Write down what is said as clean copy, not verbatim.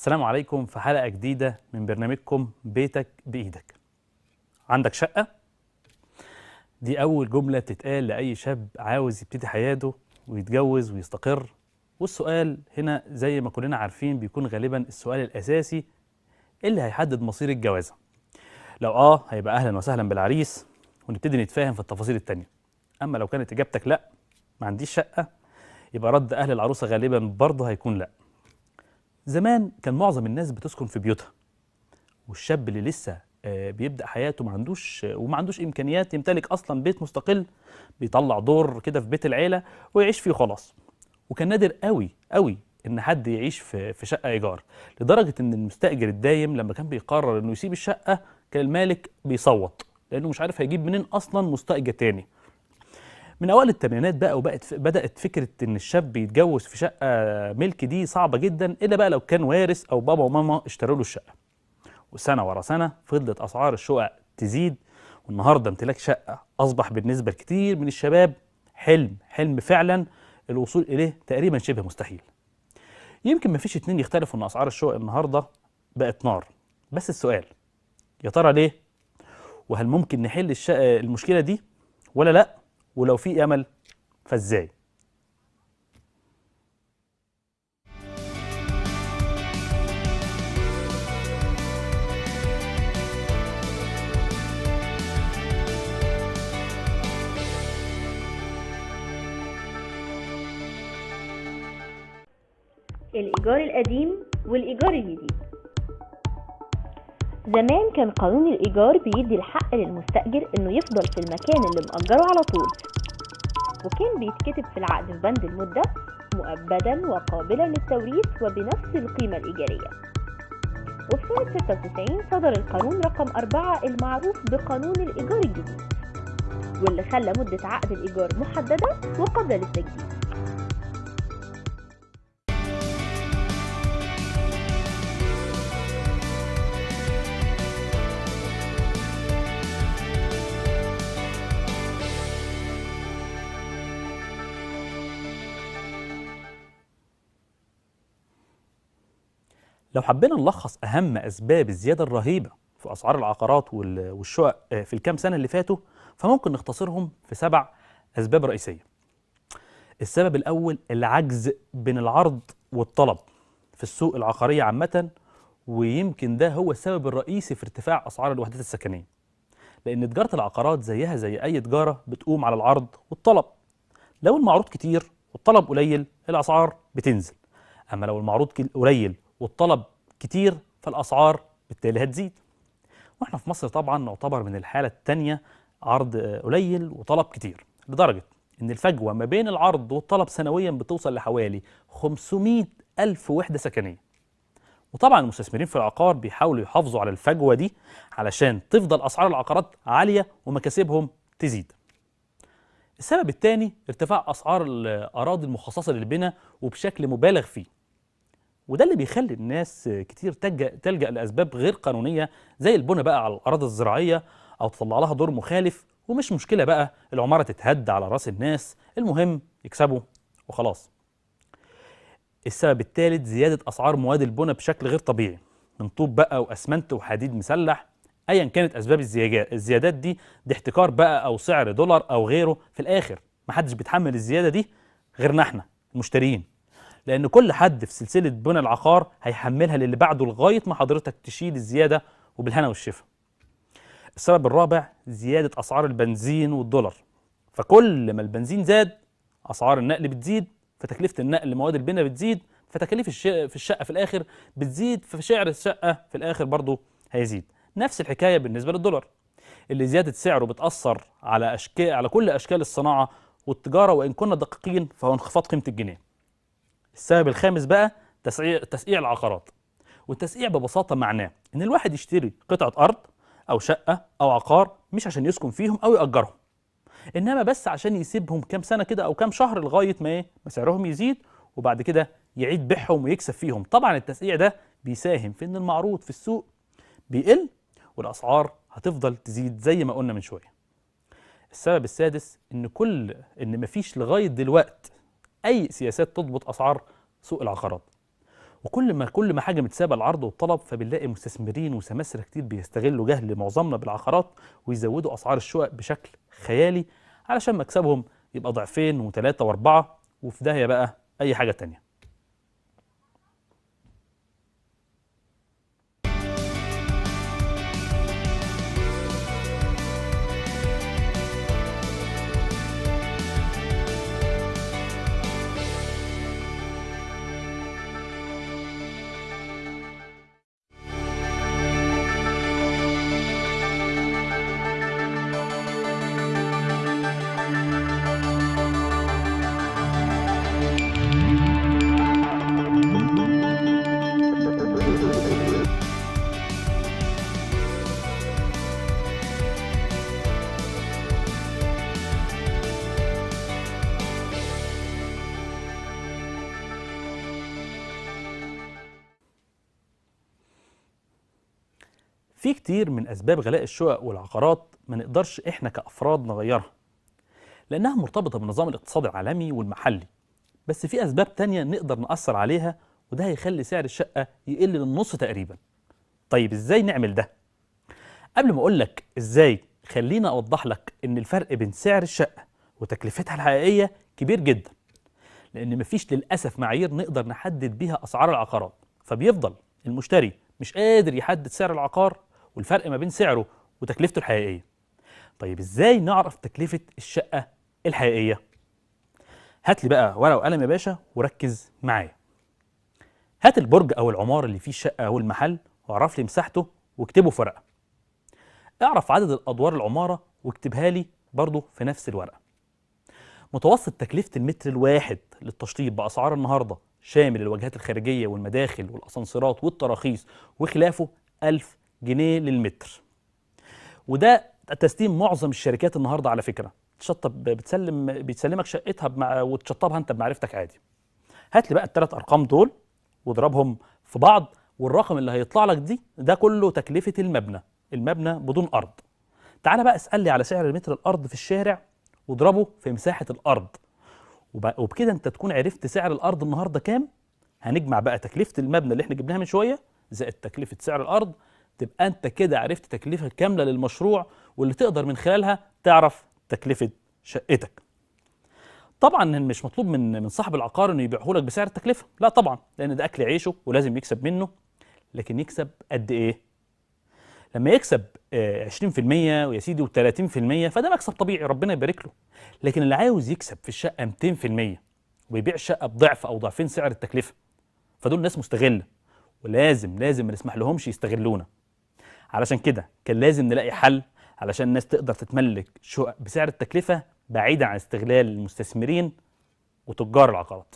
السلام عليكم في حلقة جديدة من برنامجكم بيتك بإيدك. عندك شقة؟ دي أول جملة بتتقال لأي شاب عاوز يبتدي حياته ويتجوز ويستقر. والسؤال هنا زي ما كلنا عارفين بيكون غالبا السؤال الأساسي اللي هيحدد مصير الجوازة. لو هيبقى أهلا وسهلا بالعريس ونبتدي نتفاهم في التفاصيل التانية. أما لو كانت إجابتك لأ، ما عنديش شقة، يبقى رد أهل العروسة غالبا برضه هيكون لأ. زمان كان معظم الناس بتسكن في بيوتها، والشاب اللي لسه بيبدأ حياته ما عندوش إمكانيات يمتلك أصلا بيت مستقل، بيطلع دور كده في بيت العيلة ويعيش فيه خلاص. وكان نادر قوي قوي إن حد يعيش في شقة إيجار، لدرجة إن المستأجر الدايم لما كان بيقرر إنه يسيب الشقة كان المالك بيصوت، لأنه مش عارف هيجيب منين أصلا مستأجر تاني. من أوائل الثمانينات بقى وبدأت فكرة إن الشاب يتجوز في شقة ملك دي صعبة جدا، إلا بقى لو كان وارث أو بابا وماما اشتروا له الشقة. وسنة ورا سنة فضلت أسعار الشقق تزيد، والنهاردة امتلاك شقة أصبح بالنسبة لكتير من الشباب حلم فعلا الوصول إليه تقريبا شبه مستحيل. يمكن مفيش اتنين يختلفوا إن أسعار الشقق النهاردة بقت نار، بس السؤال يا ترى ليه؟ وهل ممكن نحل المشكلة دي ولا لأ؟ ولو في أمل فإزاي؟ الإيجار القديم والإيجار الجديد. زمان كان قانون الإيجار بيدي الحق للمستأجر إنه يفضل في المكان اللي مأجره على طول، وكان بيتكتب في العقد في بند المدة مؤبدا وقابلا للتوريث وبنفس القيمة الإيجارية. وفي سنة 96 صدر القانون رقم 4 المعروف بقانون الإيجار الجديد، واللي خلى مدة عقد الإيجار محددة وقابلة للتجديد. لو حبينا نلخص أهم أسباب الزيادة الرهيبة في أسعار العقارات والشقق في الكام سنة اللي فاتوا، فممكن نختصرهم في 7 أسباب رئيسية. السبب الأول العجز بين العرض والطلب في السوق العقارية عامة، ويمكن ده هو السبب الرئيسي في ارتفاع أسعار الوحدات السكنية، لأن تجارة العقارات زيها زي أي تجارة بتقوم على العرض والطلب. لو المعروض كتير والطلب قليل الأسعار بتنزل، أما لو المعروض قليل والطلب كتير فالأسعار بالتالي هتزيد. واحنا في مصر طبعا نعتبر من الحالة التانية، عرض قليل وطلب كتير، لدرجة إن الفجوة ما بين العرض والطلب سنويا بتوصل لحوالي 500 ألف وحدة سكنية. وطبعا المستثمرين في العقار بيحاولوا يحافظوا على الفجوة دي علشان تفضل أسعار العقارات عالية ومكاسبهم تزيد. السبب الثاني ارتفاع أسعار الأراضي المخصصة للبناء وبشكل مبالغ فيه، وده اللي بيخلي الناس كتير تلجأ لأسباب غير قانونية زي البنى بقى على الأراضي الزراعية أو تطلع لها دور مخالف، ومش مشكلة بقى العمارة تتهد على رأس الناس، المهم يكسبوا وخلاص. السبب الثالث زيادة أسعار مواد البنى بشكل غير طبيعي، من طوب بقى وأسمنت وحديد مسلح، أيا كانت أسباب الزيادات دي احتكار بقى أو سعر دولار أو غيره، في الآخر محدش بيتحمل الزيادة دي غيرنا احنا المشترين، لأن كل حد في سلسلة بنى العقار هيحملها للي بعده لغاية ما حضرتك تشيل الزيادة وبالهنا والشفا. السبب الرابع زيادة أسعار البنزين والدولار، فكل ما البنزين زاد أسعار النقل بتزيد، فتكلفة النقل لمواد البناء بتزيد، فتكاليف في الشقة في الآخر بتزيد، فسعر الشقة في الآخر برضه هيزيد. نفس الحكاية بالنسبة للدولار اللي زيادة سعره بتأثر على كل أشكال الصناعة والتجارة، وإن كنا دقيقين فهو انخفاض قيمة الجنيه. السبب الخامس بقى تسقيع العقارات. والتسقيع ببساطة معناه إن الواحد يشتري قطعة أرض أو شقة أو عقار مش عشان يسكن فيهم أو يأجرهم، إنما بس عشان يسيبهم كام سنة كده أو كام شهر لغاية ما سعرهم يزيد، وبعد كده يعيد بيعهم ويكسب فيهم. طبعا التسقيع ده بيساهم في إن المعروض في السوق بيقل والأسعار هتفضل تزيد زي ما قلنا من شوية. السبب السادس إن مفيش لغاية دلوقتي أي سياسات تضبط أسعار سوق العقارات، وكل ما حاجة متسابه العرض والطلب، فبنلاقي مستثمرين وسماسره كتير بيستغلوا جهل معظمنا بالعقارات ويزودوا اسعار الشقق بشكل خيالي علشان مكسبهم يبقى ضعفين وثلاثة واربعة، وفي داهية بقى اي حاجة تانية. في كتير من أسباب غلاء الشقق والعقارات ما نقدرش إحنا كأفراد نغيرها، لأنها مرتبطة بالنظام الاقتصادي العالمي والمحلي، بس في أسباب تانية نقدر نأثر عليها، وده هيخلي سعر الشقة يقل للنص تقريبا. طيب إزاي نعمل ده؟ قبل ما أقولك إزاي، خلينا أوضح لك إن الفرق بين سعر الشقة وتكلفتها الحقيقية كبير جدا، لأن مفيش للأسف معايير نقدر نحدد بيها أسعار العقارات، فبيفضل المشتري مش قادر يحدد سعر العقار والفرق ما بين سعره وتكلفته الحقيقية. طيب ازاي نعرف تكلفة الشقة الحقيقية؟ هات لي بقى ورقة وقلم يا باشا وركز معايا. هات البرج أو العمارة اللي فيه الشقة أو المحل واعرف لي مساحته واكتبه في ورقة. اعرف عدد الأدوار العمارة واكتبها لي برضه في نفس الورقة. متوسط تكلفة المتر الواحد للتشطيب بأسعار النهاردة شامل الواجهات الخارجية والمداخل والأسانسيرات والتراخيص وخلافه 1000 جنيه للمتر. وده تسليم معظم الشركات النهارده على فكرة، تشطب بتسلمك شقتها وتشطبها انت بمعرفتك عادي. هات لي بقى الثلاث ارقام دول واضربهم في بعض، والرقم اللي هيطلع لك ده كله تكلفة المبنى بدون ارض. تعالى بقى اسال لي على سعر المتر الارض في الشارع واضربه في مساحة الارض، وبكده انت تكون عرفت سعر الارض النهارده كام. هنجمع بقى تكلفة المبنى اللي احنا جبناها من شوية زائد تكلفة سعر الارض، تبقى انت كده عرفت تكلفة كاملة للمشروع واللي تقدر من خلالها تعرف تكلفة شقتك. طبعا مش مطلوب من صاحب العقار انه يبيعه لك بسعر التكلفة، لا طبعا، لان ده اكل عيشه ولازم يكسب منه، لكن يكسب قد ايه؟ لما يكسب 20% ويا سيدي و30% فده مكسب طبيعي ربنا يبارك له. لكن اللي عاوز يكسب في الشقة 200% ويبيع الشقة بضعف او ضعفين سعر التكلفة، فدول ناس مستغلة، ولازم لازم ما نسمح لهمش يستغلونا. علشان كده كان لازم نلاقي حل علشان الناس تقدر تتملك شقق بسعر التكلفة بعيدا عن استغلال المستثمرين وتجار العقارات.